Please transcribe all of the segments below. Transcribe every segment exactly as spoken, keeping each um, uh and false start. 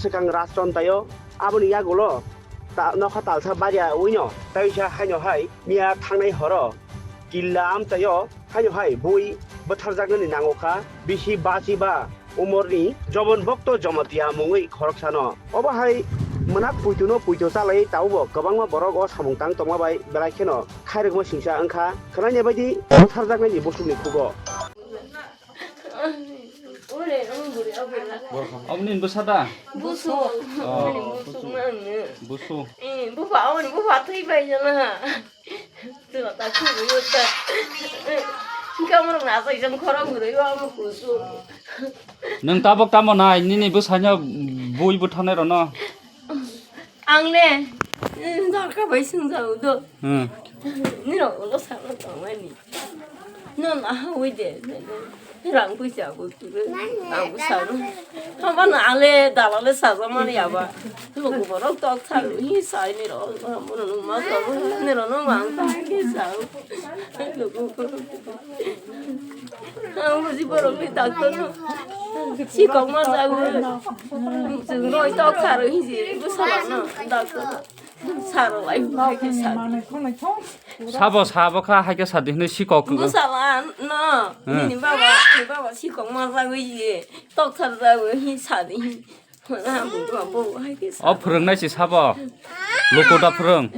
Swkang Rajchon taio, aboni yagulo ta-, nokha talsa baria wino, taisa haino hai miya thangnai horo killa amchaio haino hai bui bwtharjaknani nango kha, bisi bachiba umorni Jomon Bhokto Jamatia mungwi khoroksano. Obo hai mwnak puituno puito chalai taubo kwbangma borok o samung tang tongma bai belai kheno khairokma singsa wngkha khwnaina baidi bwtharjaknaini bosongni khugo. Aboni bwsa da? Busu. Oh. Busu mangno. Busu. Eh, bufa, aboni bufa thwi bai jana. Tuna ta khuru ta. Kamrok na sai jang khorok gurui wa mo kusu. Nwng tabok tamo nai, nini bwsano bui bwthanai rono? Ang le, eh, dorkar bai swngjao do. Hmm. Nirok ulo salo tongmani. No na hawi de, rang puisa bo turu. Ang bo salo. Haba na ale dalale saja mani aba. Luku borok tok salo hi sai nirok. Bono no ma salo, nirok no ma ang ta ke sao. Luku borok. Ang buji borok ni doctor no. Si kok ma jago. Chwng roi tok salo hi si, bo salo no doctor. Saro lai, hai khe sadi. Sabo, sabo kha, hai khe sadi hwnwi sikok. Bwsala no, hmm, nini baba, ani baba sikok ma jagwi ye, tok sar jagwi hi sadi hi. Hwnwi ang bo, bo, hai khe sadi. O phwrwngnai si sabo. Luku da phwrwng.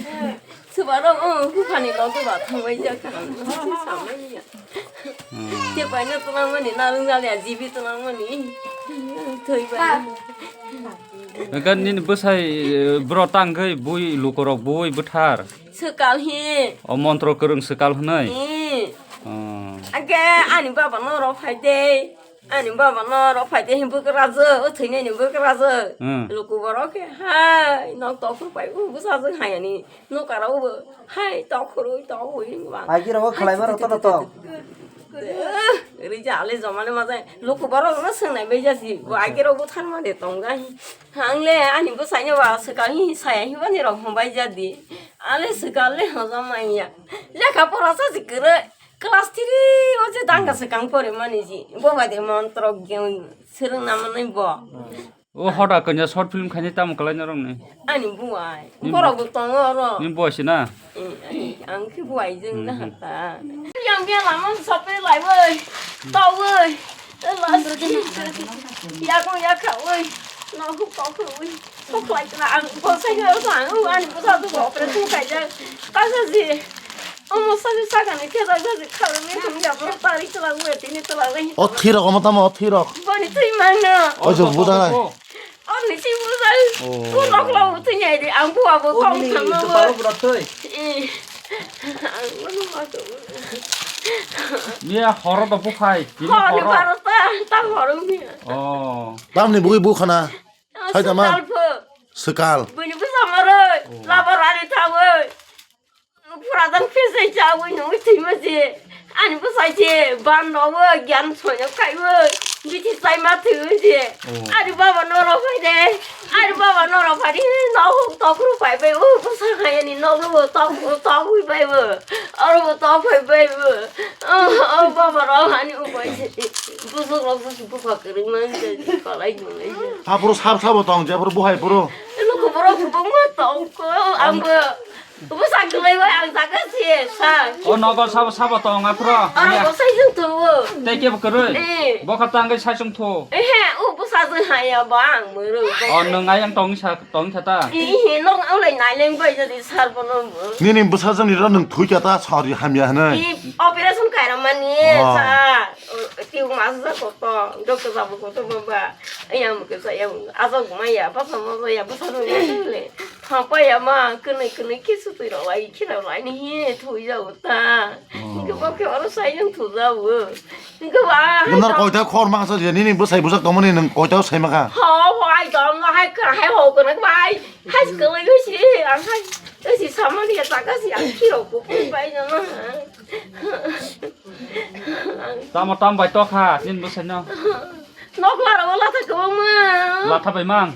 Swbaro, o, buphani logo ba thangbai jak kha. Samai ya. Hmm. Tei paina tunangmani, narwk jaliya, jibi tunangmani. Thwi bai. Hwnkhe nini bwsai, eh, bwrok tangwi bui lukurok bui bwthar. Swkal hi. O montro kwrwng swkal hwnwi? Hmm. Oh. Hwnkhe ani baba norok phai de. Ani baba norok phai de hi bwkrajwk, o thwinaini bwkrajwk. Hmm. Luku borok khe hai nok tok phuru pai u bwsajwk hai ani. Nokara obo hai tok khurui tok hui wng bang. Agirok o khlai maro to to to. Rija ale jomane majai luku borok no swngnai bai jasi. Bo agirok bo tharma de tong jai. Ang le ani bwsai no ba swkang hi saya hi bani rok hwn bai jadi. Ale swkang le hojam manya. Lekha pora sa si kwrwi. Class three o je danga swkang pore mani ji. Bo bai de montro gyan swrwng na manai bo. O hoda kanya short film khainai tamo kwlai norok ni? Ani buai. Ni borok bo tongo oro. Ni buai si na? Eh, ani, ang khe buai jeng na hata. Yang dia lama sope lai woi. To woi. Last. Ya ko ya kha woi. No hu ko ko woi. Ko khlai na ang ko sai na so ang ani ko sa to operation khai ja. Ka sa ji. Omo sagi sagani khe jaga je kharwi thum ya bro tari twlang we tini twlang we. O thirok omo tamo o thirok. Boni twi mangno. O jo buda nai. O ni si buda. O. Ko nok lo twi nyai de ang bua bo kong thang no. Palo bura twi. Eh. Ang no ma to. Miya horo do bukhai. Tini horo. Horo ta ta horo miya. O. Tamni bui bukhana. Sai tama. Swkal pho. Swkal. Bini bwsa maroi. O. Laba rani thawi. Pura dan phese chawi nungwi thwima je. Ani bwsai je ban rowi gyan soino khaiwi. Bithi chaima thwiwi je. Oh. Ani baba noro phai de. Ani baba noro phai de. No huk tokru phai bai. O bwsa khayani no bo tok tokwi bai bo. Oro bo tok phai bai bo. O baba ro ani upai je. Busuk rok busu bupha kwrwi man je. Palai nungwi je. Hapro sab sabo tong je, hapro buhai puro. Luku borok bo ma tong ko. Ang bo. Bwsa kwlai bai ang jaga si sa. O nogo sabo sabo tong aphro. Ang bo sai jung tu. Tei kebo kwrwi. Eh. Bokha tangwi sai sung thu. Eh he, o bwsa jung haya ba ang muru. O nwng ayang tong sa tong sa ta. Eh he, nong ang lai nai leng bai jadi sar bono. Nini bwsa jung ni ro nwng thui kha ta sori hamya hwnwi. Eh, operation kaira mani sa. Tiu mas ja koto, doctor babu koto baba. Ayang mukhe sa yang ajak maya basa ma ya basa no le. Thapa ya ma, kwnwi kwnwi khe sutwi rok lai, khe rok lai ni hi thui jao ta. Oh. Hingke bo khe oro sai nang thu jao. Hingke ba. Nang koita khor ma sa je, nini bwsai bwsak tongmani nang koita sai ma kha. Ho, ho, ai dom no, hai kha, hai ho kha na bai. Hai kha lai si, ang hai. Si samani ya taka si, ang khe rok ko bai na na. Tamo tam bai tokha, nini bwsai no. Nokla rok latha kwbangma. Latha bai mang.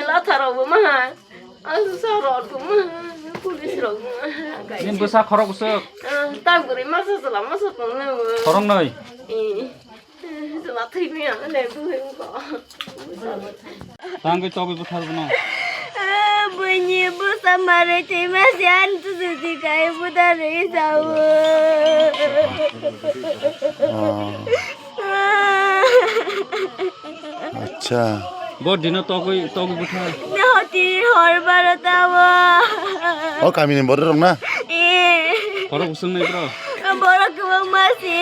Latha rok bo ma. Ang sa rok bo ma. Police rok ma. Nini bwsa khorok bwswk. Ah, tak bwrwi masa sala masa tong na bo. Khorok noi. Eh. Tangwi togwi buthar bono. Buini bwsa marwi thwima se ani chuchu si kai butharwi sao. Oh. Acha. Bo dino togwi, togwi buthar. Hoti hor baro tao. O kamini borok rok na? Eh. Borok usung nai bro. Borok kwbangma se,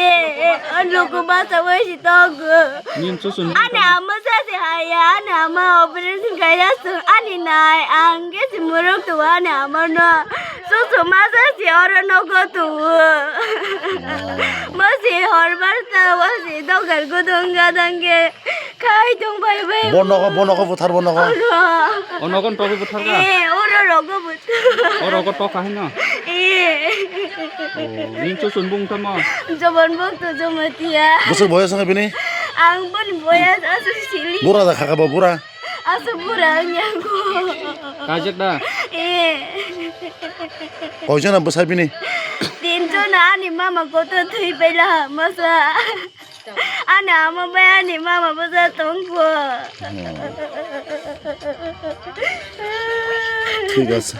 o luku basa bai si tongo. Nini chuchun ani ama sa se haya, ani ama operation khaina sung, ani nai, ang khe si muruk tu ani ama no. Chuchu ma sa se oro nogo tu. Ma se hor bar ta, ma se dogar gudung gadang khe. Khai tong bai bai. Bo nogo, bo nogo buthar bo nogo. Oro. O nogo togwi buthar ka? Eh, oro rogo buthar. O rogo tok ka hino? Eh. Oh, nini chuchun bung tamo? Jobon bung tu Jamatia. Bwswk boyas wngkha bini? Ang boni boyas aswk sili. Bura da khaka bo bura? Aswk bura wngya ko. Kajak da? Eh. Koijona bwsa bini? Tinjona ani mama kotor thwi paila masa. Ani ama bai ani mama bwsa tongkho. Thik ase.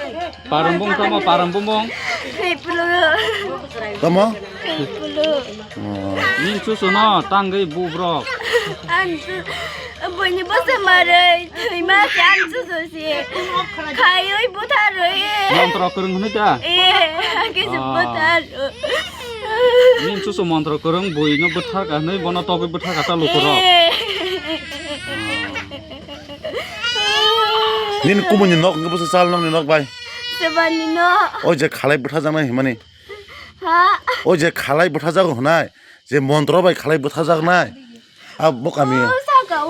Param bung tamo, param bung bung. Khei pulu. Tamo? Khei pulu. Oh. Nini chuchu no tangwi bubrok. Ani chu, buini bwsa marwi thwima se ani chuchu se. Khaiwi butharwi. Montro kwrwng hwnwi ta? Eh, hakhe se ah. Buthar. Nini chuchu montro kwrwng buino bwthar ka hwnwi bono togwi bwthar ka ta lukurok. Eh. Nini kumuni nok hwnkhe bwswk chal nokni nok bai? Sebani nok. O je khalai bwtharjaknai hwnmani. Ha? O je khalai bwtharjago hwnai, je montro bai khalai bwtharjaknai. A bo kami. O saka o.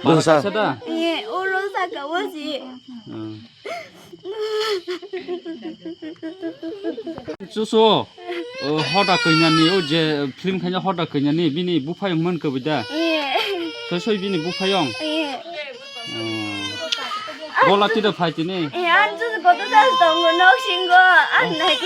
Bwsa. Bwsa da? Eh, oro saka o si. Hmm. Chuchu, o, hoda kainyani, o je film khaina hoda kainyani, bini buphayong man kwbwi da? Eh. Soi soi bini buphayong? Eh. Oh. Bola tida phai tini? Eh, ang chuchu koto sa tongo nok singo, ang nai.